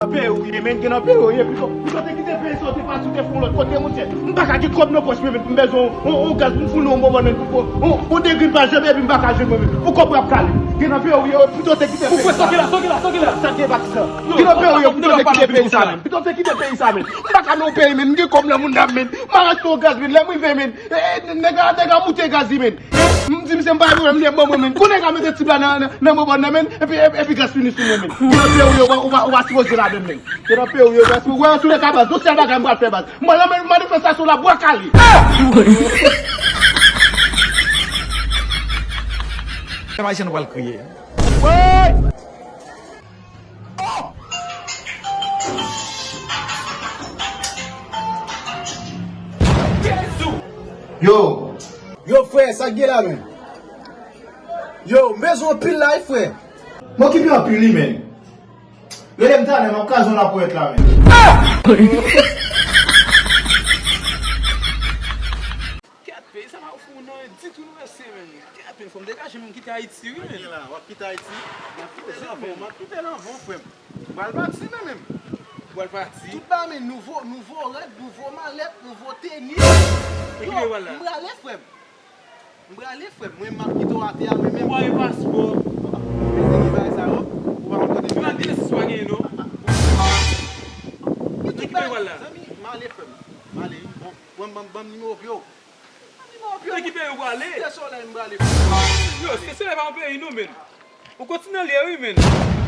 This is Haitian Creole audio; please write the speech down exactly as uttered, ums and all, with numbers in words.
Nan peyi w ye, men, gen nan peyi w ye, pito, pito te kite peyi sa, w te pati, w te fè yon lòt kote, monchè. M pa ka gen kòb nan pòch mwen, men, pou m bezwen yon, yon, yon gaz, pou m founen yon bonbòn, men, pou, pou, yon, yon degri pa janm, epi m pa ka jwenn mwen, men. Pou kòb w ap kale. Gen nan peyi w ye, pito te kite peyi sa. Ou fè sa ki la, sa ki la, sa ki la. Sa ki pati sa. Gen nan peyi w ye, pito te kite peyi sa, men. Pito te kite peyi sa, men. M pa ka nan yon peyi, men, m gen kòb nan moun nan, men. M a achte yon gaz, men. Lè m rive, men, e, e, nèg la, nèg la moute gaz li, men. M di misye m pa gen pwoblèm, li ban mwen, men. Kou nèg la mete tib la nan, nan, nan bonbòn nan, men, epi, epi, epi gaz fini sou mwen, men. Ou nan peyi w ye, ou pa, ou pa, ou pa sipoze ladann, men. Ou nan peyi w ye, ou pa sipoze, wè, antoulèka, baz, yon sèl bagay m pral fè, baz. M pral nan manifestasyon la, bwa kale. Pèp ayisyen nou pral kriye. Woy! Yo! Yo, frè, sa k gen la, men? Yo, m bezwen anpil la, wi, frè. M okipe anpil, wi, men. Rele m talè, m ap kraze yon laponyèt la, men. Kèt, peyi sa pa fou non, ditou nou mesye, men. Kèt, men, fò m degaje m, m kite Ayiti, wi, men. Gen la, w ap kite Ayiti? M ap kite l anvan, m ap kite l anvan, frè m. M pral pati, men, men. Ou pral pati? Tout bagay, men, nouvo, nouvo rad, nouvo malèt, nouvo teni. E ki peyi w pral la? M prale, frè m. M prale, frè m. Mwen, m ap kite w atè a, mwen menm. Ou pa gen paspò. Mezanmi, bagay sa yo, ou pa konn kote m prale. Mwen gen si pa gen, non. Mwen tout bagay, zanmi, m ale, frè m. M ale, wi. Bon, bon, ban m, ban m nimewo pye w. Ban m nimewo pye w. Nan ki peyi ou prale? Site Solèy m prale, frè m. Yo, Site Solèy pa yon peyi, non, men. Yon kontinan l ye, wi, men.